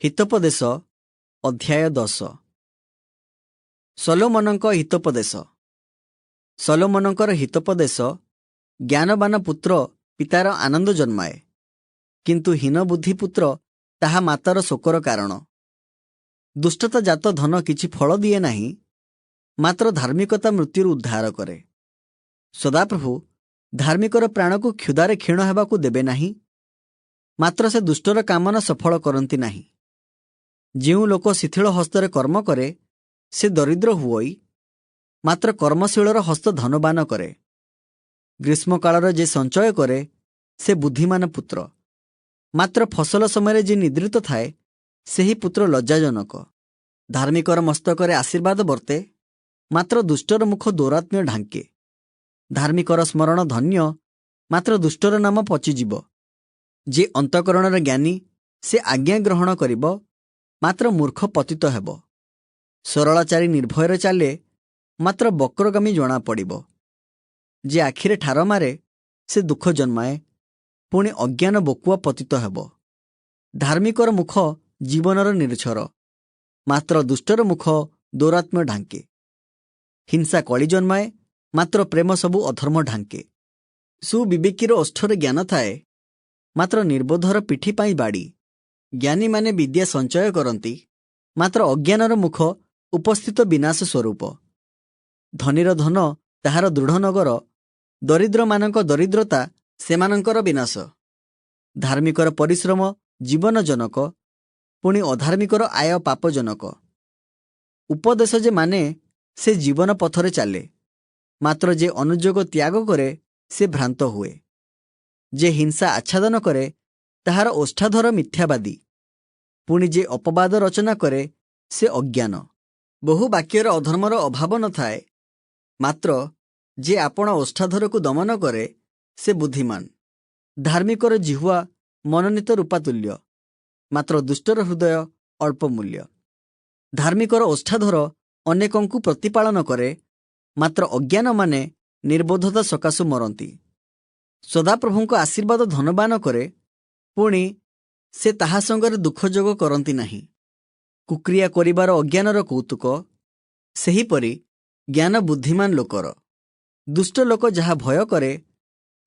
ହିତୋପଦେଶ ଅଧ୍ୟାୟ 10। ଶଲୋମନଙ୍କ ହିତୋପଦେଶ। ଶଲୋମନଙ୍କର ହିତୋପଦେଶ। ଜ୍ଞାନବାନ ପୁତ୍ର ପିତାର ଆନନ୍ଦ ଜନ୍ମାଏ, କିନ୍ତୁ ହୀନବୁଦ୍ଧି ପୁତ୍ର ତାହା ମାତାର ଶୋକର କାରଣ। ଦୁଷ୍ଟତା ଜାତ ଧନ କିଛି ଫଳ ଦିଏ ନାହିଁ, ମାତ୍ର ଧାର୍ମିକତା ମୃତ୍ୟୁରୁ ଉଦ୍ଧାର କରେ। ସଦାପ୍ରଭୁ ଧାର୍ମିକର ପ୍ରାଣକୁ କ୍ଷୁଧାରେ କ୍ଷୀଣ ହେବାକୁ ଦେବେ ନାହିଁ, ମାତ୍ର ସେ ଦୁଷ୍ଟର କାମନା ସଫଳ କରନ୍ତି ନାହିଁ। ଯେଉଁ ଲୋକ ଶିଥିଳ ହସ୍ତରେ କର୍ମ କରେ, ସେ ଦରିଦ୍ର ହୁଅଇ, ମାତ୍ର କର୍ମଶୀଳର ହସ୍ତ ଧନବାନ କରେ। ଗ୍ରୀଷ୍ମକାଳରେ ଯେ ସଞ୍ଚୟ କରେ, ସେ ବୁଦ୍ଧିମାନ ପୁତ୍ର, ମାତ୍ର ଫସଲ ସମୟରେ ଯେ ନିଦ୍ରିତ ଥାଏ, ସେହି ପୁତ୍ର ଲଜ୍ଜାଜନକ। ଧାର୍ମିକର ମସ୍ତକରେ ଆଶୀର୍ବାଦ ବର୍ତ୍ତେ, ମାତ୍ର ଦୁଷ୍ଟର ମୁଖ ଦୌରାତ୍ମ୍ୟ ଢାଙ୍କେ। ଧାର୍ମିକର ସ୍ମରଣ ଧନ୍ୟ, ମାତ୍ର ଦୁଷ୍ଟର ନାମ ପଚିଯିବ। ଯେ ଅନ୍ତଃକରଣର ଜ୍ଞାନୀ, ସେ ଆଜ୍ଞା ଗ୍ରହଣ କରିବ, ମାତ୍ର ମୂର୍ଖ ପତିତ ହେବ। ସରଳାଚାରୀ ନିର୍ଭୟରେ ଚାଲେ, ମାତ୍ର ବକ୍ରଗାମୀ ଜଣାପଡ଼ିବ। ଯେ ଆଖିରେ ଠାର ମାରେ, ସେ ଦୁଃଖ ଜନ୍ମାଏ, ପୁଣି ଅଜ୍ଞାନ ବକୁଆ ପତିତ ହେବ। ଧାର୍ମିକର ମୁଖ ଜୀବନର ନିର୍ଝର, ମାତ୍ର ଦୁଷ୍ଟର ମୁଖ ଦୌରାତ୍ମ୍ୟ ଢାଙ୍କେ। ହିଂସା କଳି ଜନ୍ମାଏ, ମାତ୍ର ପ୍ରେମ ସବୁ ଅଧର୍ମ ଢାଙ୍କେ। ସୁବିବେକୀର ଓଷ୍ଠରେ ଜ୍ଞାନ ଥାଏ, ମାତ୍ର ନିର୍ବୋଧର ପିଠି ପାଇଁ ବାଡ଼ି। ଜ୍ଞାନୀମାନେ ବିଦ୍ୟା ସଞ୍ଚୟ କରନ୍ତି, ମାତ୍ର ଅଜ୍ଞାନର ମୁଖ ଉପସ୍ଥିତ ବିନାଶ ସ୍ୱରୂପ। ଧନୀର ଧନ ତାହାର ଦୃଢ଼ ନଗର, ଦରିଦ୍ରମାନଙ୍କ ଦରିଦ୍ରତା ସେମାନଙ୍କର ବିନାଶ। ଧାର୍ମିକର ପରିଶ୍ରମ ଜୀବନଜନକ, ପୁଣି ଅଧାର୍ମିକର ଆୟ ପାପଜନକ। ଉପଦେଶ ଯେ ମାନେ, ସେ ଜୀବନ ପଥରେ ଚାଲେ, ମାତ୍ର ଯେ ଅନୁଯୋଗ ତ୍ୟାଗ କରେ, ସେ ଭ୍ରାନ୍ତ ହୁଏ। ଯେ ହିଂସା ଆଚ୍ଛାଦନ କରେ, ତାହାର ଓଷ୍ଠାଧର ମିଥ୍ୟାବାଦୀ, ପୁଣି ଯେ ଅପବାଦ ରଚନା କରେ, ସେ ଅଜ୍ଞାନ। ବହୁ ବାକ୍ୟର ଅଧର୍ମର ଅଭାବ ନଥାଏ, ମାତ୍ର ଯେ ଆପଣା ଓଷ୍ଠାଧରକୁ ଦମନ କରେ, ସେ ବୁଦ୍ଧିମାନ। ଧାର୍ମିକର ଜିହ୍ୱା ମନୋନୀତ ରୂପାତୁଲ୍ୟ, ମାତ୍ର ଦୁଷ୍ଟର ହୃଦୟ ଅଳ୍ପ ମୂଲ୍ୟ। ଧାର୍ମିକର ଓଷ୍ଠାଧର ଅନେକଙ୍କୁ ପ୍ରତିପାଳନ କରେ, ମାତ୍ର ଅଜ୍ଞାନମାନେ ନିର୍ବୋଧତା ସକାଶୁ ମରନ୍ତି। ସଦାପ୍ରଭୁଙ୍କ ଆଶୀର୍ବାଦ ଧନବାନ କରେ, ପୁଣି ସେ ତାହା ସଙ୍ଗରେ ଦୁଃଖ ଯୋଗ କରନ୍ତି ନାହିଁ। କୁକ୍ରିୟା କରିବାର ଅଜ୍ଞାନର କୌତୁକ, ସେହିପରି ଜ୍ଞାନ ବୁଦ୍ଧିମାନ ଲୋକର। ଦୁଷ୍ଟ ଲୋକ ଯାହା ଭୟ କରେ,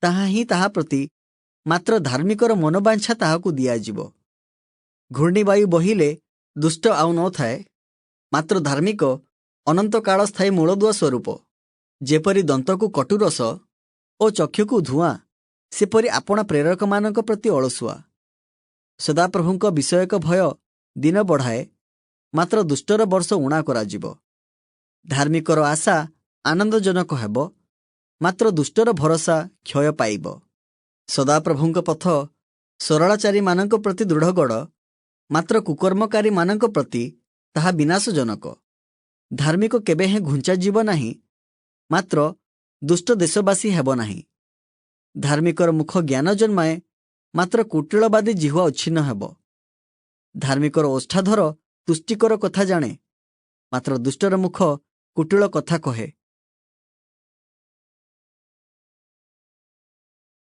ତାହା ହିଁ ତାହା ପ୍ରତି, ମାତ୍ର ଧାର୍ମିକର ମନୋବାଞ୍ଛା ତାହାକୁ ଦିଆଯିବ। ଘୂର୍ଣ୍ଣିବାୟୁ ବହିଲେ ଦୁଷ୍ଟ ଆଉ ନଥାଏ, ମାତ୍ର ଧାର୍ମିକ ଅନନ୍ତକାଳ ସ୍ଥାୟୀ ମୂଳଦୁଆ ସ୍ୱରୂପ। ଯେପରି ଦନ୍ତକୁ କଟୁରସ ଓ ଚକ୍ଷୁକୁ ଧୂଆଁ, ସେପରି ଆପଣା ପ୍ରେରକମାନଙ୍କ ପ୍ରତି ଅଳସୁଆ। ସଦାପ୍ରଭୁଙ୍କ ବିଷୟକ ଭୟ ଦିନ ବଢ଼ାଏ, ମାତ୍ର ଦୁଷ୍ଟର ବର୍ଷ ଊଣା କରାଯିବ। ଧାର୍ମିକର ଆଶା ଆନନ୍ଦଜନକ ହେବ, ମାତ୍ର ଦୁଷ୍ଟର ଭରସା କ୍ଷୟ ପାଇବ। ସଦାପ୍ରଭୁଙ୍କ ପଥ ସରଳାଚାରୀମାନଙ୍କ ପ୍ରତି ଦୃଢ଼ଗଡ଼, ମାତ୍ର କୁକର୍ମକାରୀମାନଙ୍କ ପ୍ରତି ତାହା ବିନାଶଜନକ। ଧାର୍ମିକ କେବେ ହେଁ ଘୁଞ୍ଚାଯିବ ନାହିଁ, ମାତ୍ର ଦୁଷ୍ଟ ଦେଶବାସୀ ହେବ ନାହିଁ। ଧାର୍ମିକର ମୁଖ ଜ୍ଞାନ ଜନ୍ମାଏ, ମାତ୍ର କୁଟିଳବାଦୀ ଜିହ୍ୱା ଉଚ୍ଛିନ୍ନ ହେବ। ଧାର୍ମିକର ଓଷ୍ଠାଧର ତୁଷ୍ଟିକର କଥା ଜାଣେ, ମାତ୍ର ଦୁଷ୍ଟର ମୁଖ କୁଟିଳ କଥା କହେ।